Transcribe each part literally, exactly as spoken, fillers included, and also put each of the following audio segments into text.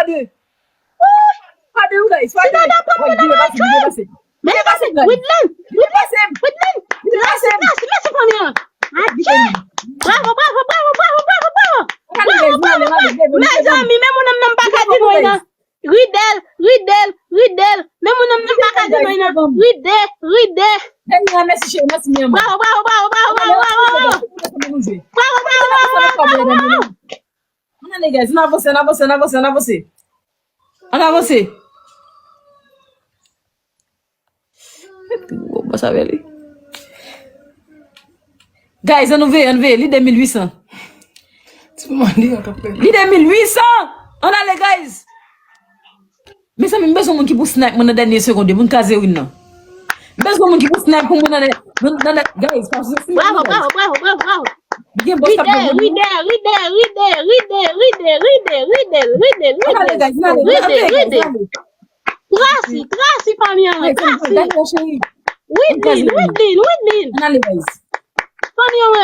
Fwa de. Fwa de, guys. Fwa de. Ti dada pran mwen nan machwè. Mèsi, Widlin. Widlin. Widlin. Mèsi, mèsi, mèsi, fanmi an. Adje. Bravo, bravo, bravo, bravo, bravo, bravo. Bravo, bravo, bravo. Mezanmi, men moun nan m pa ka di nou, non. Ridel, Ridel, Ridel. Men moun nan m pa ka di nou, non. Ride, Ride. Dènye a, mèsi cheri, mèsi mi amor. Bravo, bravo, bravo, bravo, bravo, bravo, bravo. Bravo, bravo, bravo, bravo, bravo, bravo. Ann ale, guys, ann avanse, ann avanse, ann avanse, ann avanse. Ann avanse. Bon, bon, sa bèl, wi. Guys, ann nou veye, ann veye. Li de mil uit san. Ti mande an kanpe. Li de mil uit san. Ann ale, guys. Mezanmi, m bezwen moun ki pou snipe mwen nan dènye segonn, moun Kazewin nan. M bezwen moun ki pou snipe pou mwen nan, nan, nan, nan, guys, pa sou snipe, bravo, guys. Bravo, bravo, bravo, bravo. Gen bòs k ap jwenn mwen. Ride, Ride, Ride, Ride, Ride, Ride, Ride, Ride, Ride, Ride, Ride, Ride, Ride. Trasi, Trasi, fanmi an, Trasi. Widlin, Widlin, Widlin. Ann ale, guys. Fanmi an,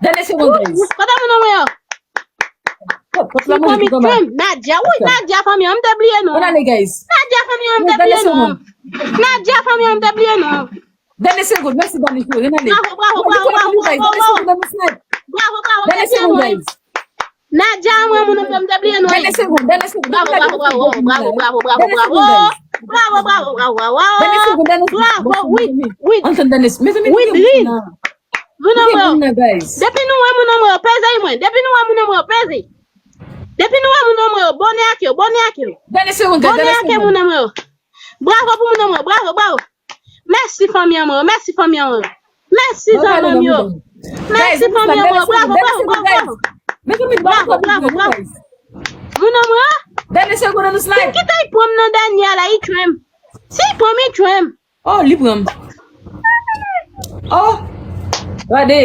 dènye segonn, guys. Kote moun an, yo? Li pran mi krèm. Nadya, wi, Nadya, fanmi an, m te bliye non. Ann ale, guys. Nadya, fanmi an, m te bliye non. Nadya, fanmi an, m te bliye non. Dènye segonn, mèsi, Dani, cheri, ann ale. Bravo, bravo, bravo, bravo, bravo, bravo. Bravo, bravo, bravo, mèsi, mwen. Nadya, mwen, moun nan m te bliye non. Dènye segonn, dènye segonn. Bravo, bravo, bravo, bravo, bravo, bravo, bravo, bravo. Dènye segonn, dènye segonn. Bravo, wi, wi. Ann tann dènye segonn. Mezanmi, Widlin. Moun nan mwen yo. Depi nou wè moun nan mwen yo, peze mwen. Depi nou wè moun nan mwen yo, peze. Depi nou wè moun nan mwen yo, bone ak yo, bone ak yo. Dènye segonn, guys, bone ak yo, moun nan mwen yo. Bravo pou moun nan mwen yo, bravo, bravo. Mèsi fanmi an mwen yo, mèsi fanmi an mwen yo. Mèsi zanmi m yo. Mèsi fanmi an mwen yo, bravo, bravo, bravo, bravo. Bravo, bravo, bravo. Moun nan mwen yo. Dènye segonn, ann snipe. Ki te pran m nan dènye a la, i tchwem. Si i pran m, i tchwem. Oh, li pran m. Oh, gade.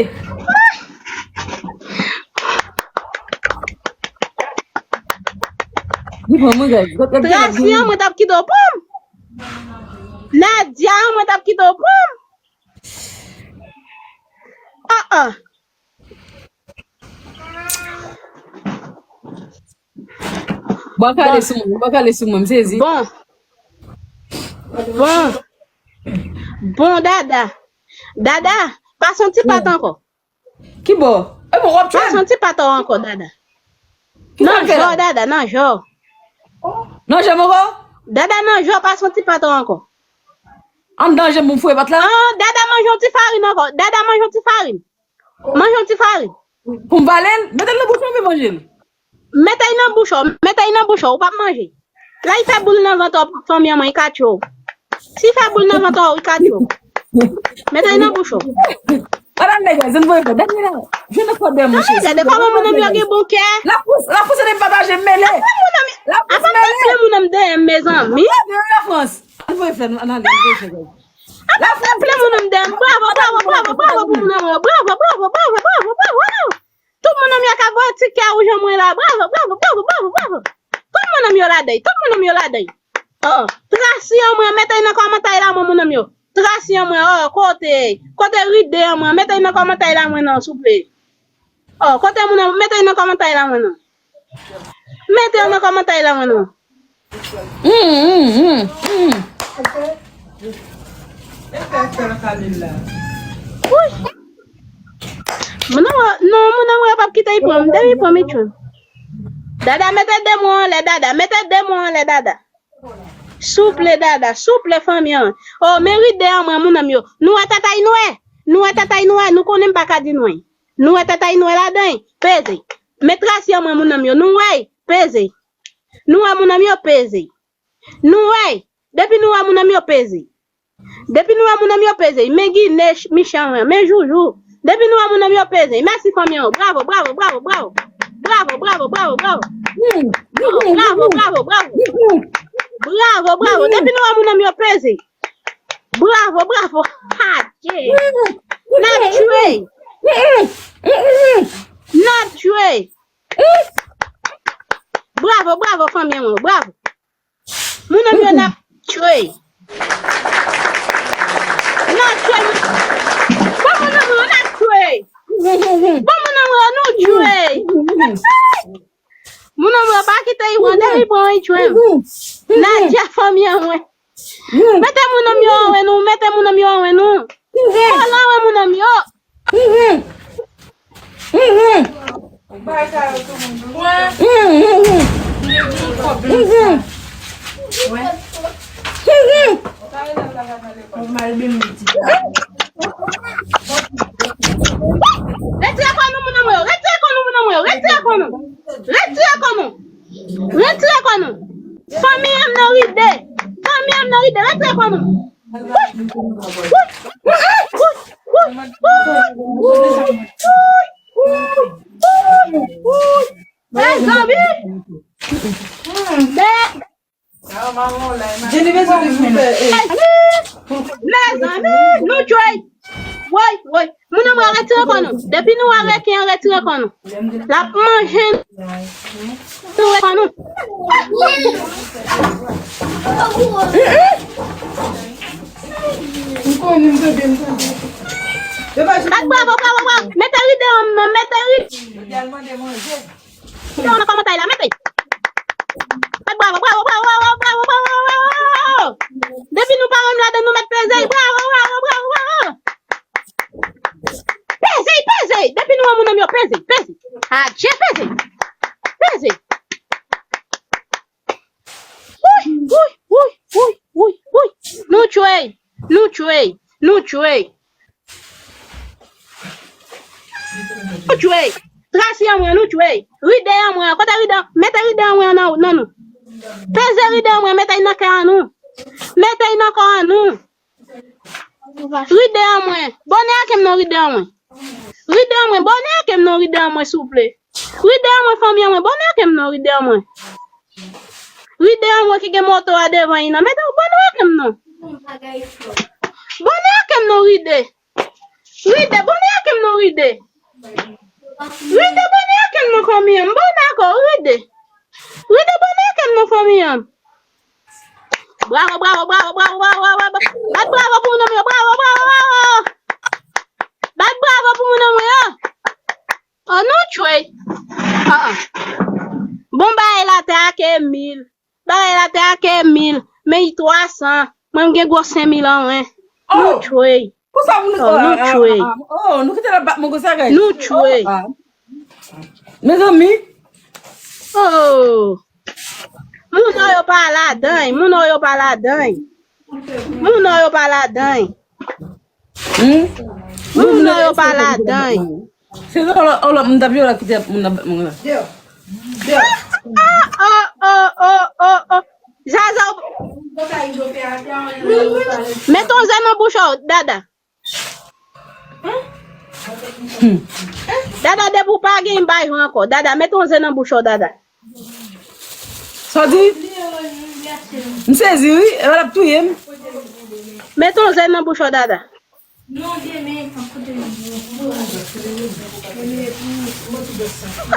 Li pran mwen, guys. Gade, gade, gade. Trasi an, mwen t ap kite w pran m. Nadya an, mwen t ap kite w pran m. Ah, ah. Bò kale sou mwen, bò kale sou mwen, m sezi. Bon. Bon. Bon, Dada. Dada, pase yon ti pat ankò. Ki bò? E bon, w ap tchwem. Pase yon ti pat ankò, Dada. Nan jò, Dada, nan jò. Nan jò m ankò? Dada, nan jò, pase yon ti pat ankò. Anndan jò m pou m foure pat la? Ah, Dada manje yon ti farin ankò. Dada manje yon ti farin. Manje yon ti farin. Pou m vale l? Mete l nan bouch ou oubyen manje l? Mete l nan bouch ou, mete l nan bouch ou, ou p ap manje. Lè l fè boul nan vant ou, fanmi an mwen, li ka tchwe w. Si l fè boul nan vant ou, li ka tchwe w. Mete l nan bouch ou. Madanm nèg la, zòn voye fè. Dènye la. Jwenn nan kòdè, monchè. Gade kòman moun nan m yo gen bon kè. Lapous, lapous ede m pataje, m mele. Lapous mele. Apa m ap ple moun nan m dèyè m, mezanmi. Gade, Lafrans. Ann voye fè, ann ale, ann voye fè, guys. Apa m ap ple moun nan m dèyè m. Bravo, bravo, bravo, bravo pou moun nan m yo. Bravo, bravo, bravo, bravo, bravo, bravo. Tout moun nan m yo ka voye ti kè wouj an mwen la. Bravo, bravo, bravo, bravo, bravo. Tout moun nan m yo ladann. Tout moun nan m yo ladann. Oh, trasi an mwen, mete nan kòmantay la mwen, moun nan m yo. Trasi an mwen, oh, kote, kote ride an mwen, mete nan kòmantay la mwen non, souple. Oh, kote moun nan, mete nan kòmantay la mwen non. Mete nan kòmantay la mwen non. Hmm, hmm, hmm, hmm. Wouy. Non, non, moun nan mwen p ap kite l pran m. Depi l pran m, li tchwe m. Dada, mete de mwen anlè, Dada. Mete de mwen anlè, Dada. Souple, Dada. Souple, fanmi an. Oh, men ride an mwen, moun nan m yo. Nou wè tatay nwè? Nou wè tatay nwè? Nou konnen m pa ka di nwè. Nou wè tatay nwè ladan? Peze. Men trasi an mwen, moun nan m yo. Nou wè? Peze. Nou wè moun nan m yo? Peze. Nou wè? Depi nou wè moun nan m yo, peze. Depi nou wè moun nan m yo, peze. Men Gine, ch-, michan an, men Joujou. Depi nou wè moun nan m yo, peze. Mèsi fanmi an. Bravo, bravo, bravo, bravo. Bravo, bravo, bravo, bravo. Bravo, bravo, bravo. Bravo, bravo. Depi nou wè moun nan m yo, peze. Bravo, bravo. Adje. N ap tchwe. N ap tchwe. Bravo, bravo, fanmi an. Bravo. Moun nan m yo n ap tchwe. N ap tchwe. Bon, moun nan m yo n ap tchwe. Bon, moun nan m yo nou tchwe. Moun Mwen pa kite Iwan, depi bon, Iwan. Nadja, fanmi an mwen. Mete moun nan m yo anwen nou, mete moun nan m yo anwen nou. Fò l anwen moun nan m yo. Retire kò nou, moun nan mwen yo, retire kò nou, moun nan mwen yo, retire kò nou. Retire kò nou. Retire kò nou. Fanmi an m nan ride. Fanmi an m nan ride. Retire kò nou. Mezanmi. Mezanmi, nou tchwey. Woy, woy. Moun nan mwen retire kò nou. Depi nou wè reken an retire kò nou. L ap manje nou. Retire kò nou. M konnen m tande, m tande. Bat bravo, bravo, bravo. Mete ride an nan, mete ride. Yo, nan kòmantay la, mete. Bat bravo, bravo, bravo. Depi nou pa renmen ladan nou met peze. Bravo, bravo, bravo, bravo. Peze, peze. Depi nou wè moun nan m yo, peze, peze. Adje, peze. Peze. Woy, woy, woy, woy, woy, woy. Nou tchwey, nou tchwey, nou tchwey. Nou tchwey. Trasi an mwen, nou tchwey. Ride an mwen, kote ride an? Mete ride an mwen nan, nan nou. Peze ride an mwen, mete l nan kè an nou. Mete l nan kò an nou. Ride an mwen. Bonè ake m non, ride an mwen. Ride an mwen, bonè ake m non, ride an mwen, souple. Ride an mwen, fanmi an mwen, bonè ake m non, ride an mwen. Ride an mwen ki gen moto a devan li nan. Mete w bonè ake m non. Bonè ake m non, ride. Ride, bonè ake m non, ride. Ride, bonè ake m non, fanmi an. M bonè ake w, ride. Ride, bonè ake m non, fanmi an. Bravo, bravo, bravo, bravo, bravo, bravo. Bat bravo pou moun nan mwen yo, bravo, bravo, bravo. Bat bravo pou moun nan mwen yo. Oh, nou tchwey. Ah, ah. Bon, bagay la te ake mil. Bagay la te ake mil. Men li twa san. Mwen, m gen gwo senk mil anwen. Nou tchwey. Pou sa moun. Oh, nou tchwey. Oh, nou kite l ap bat mwen konsa, guys. Nou tchwey. Mezanmi. Oh. Moun nan yo pa ladan, moun nan yo pa ladan. Moun nan yo pa ladan. Hmm? Moun nan yo pa ladan. Se sa, ou la, ou la, m t ap yo la kite moun nan bat mwen la. Ah, oh, oh, oh, oh, oh. Zaza, w- Met yon zen nan bouch ou, Dada. Dada, depi w pa gen bay ankò. Dada, met yon zen nan bouch ou, Dada. Sa w di? M sezi, wi. Epa l ap touye m. Met yon zen nan bouch ou, Dada.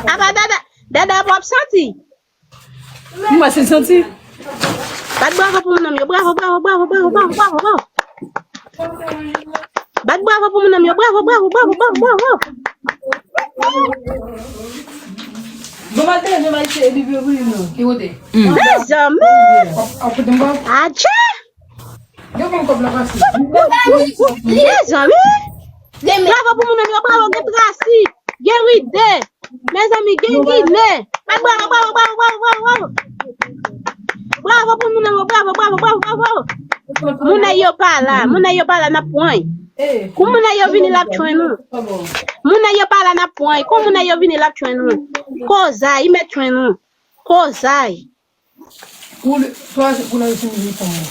Apa Dada, Dada ap ap santi. M wè se santi. Bat bravo pou moun nan m yo. Bravo, bravo, bravo, bravo, bravo, bravo, bravo. Bat bravo pou moun nan m yo. Bravo, bravo, bravo, bravo, bravo, bravo. Bon maten, nou va ese epi pou nou. Ki kote? Mezanmi. Adje. Mezanmi. Bravo pou moun nan m yo. Bravo, gen trasi. Gen ride. Mezanmi, gen gine. Bat bravo, bravo, bravo, bravo, bravo, bravo. Bravo pou moun nan yo, bravo, bravo, bravo, bravo, bravo. Moun nan yo pa la, moun nan yo pa la, n ap pran. Kou moun nan yo vini, l ap tchwen nou. Moun nan yo pa la, n ap pran. Kou moun nan yo vini, l ap tchwen nou. Kozay, li mèt tchwen nou. Kozay. Kou le, twa, kou nan yo fini fanm nan.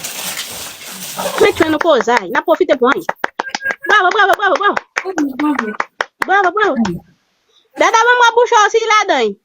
Mèt tchwen nou kozay. N ap pwofite pran. Bravo, bravo, bravo, bravo. Bravo, bravo. Dada, ban m wè bouch ou si ladan.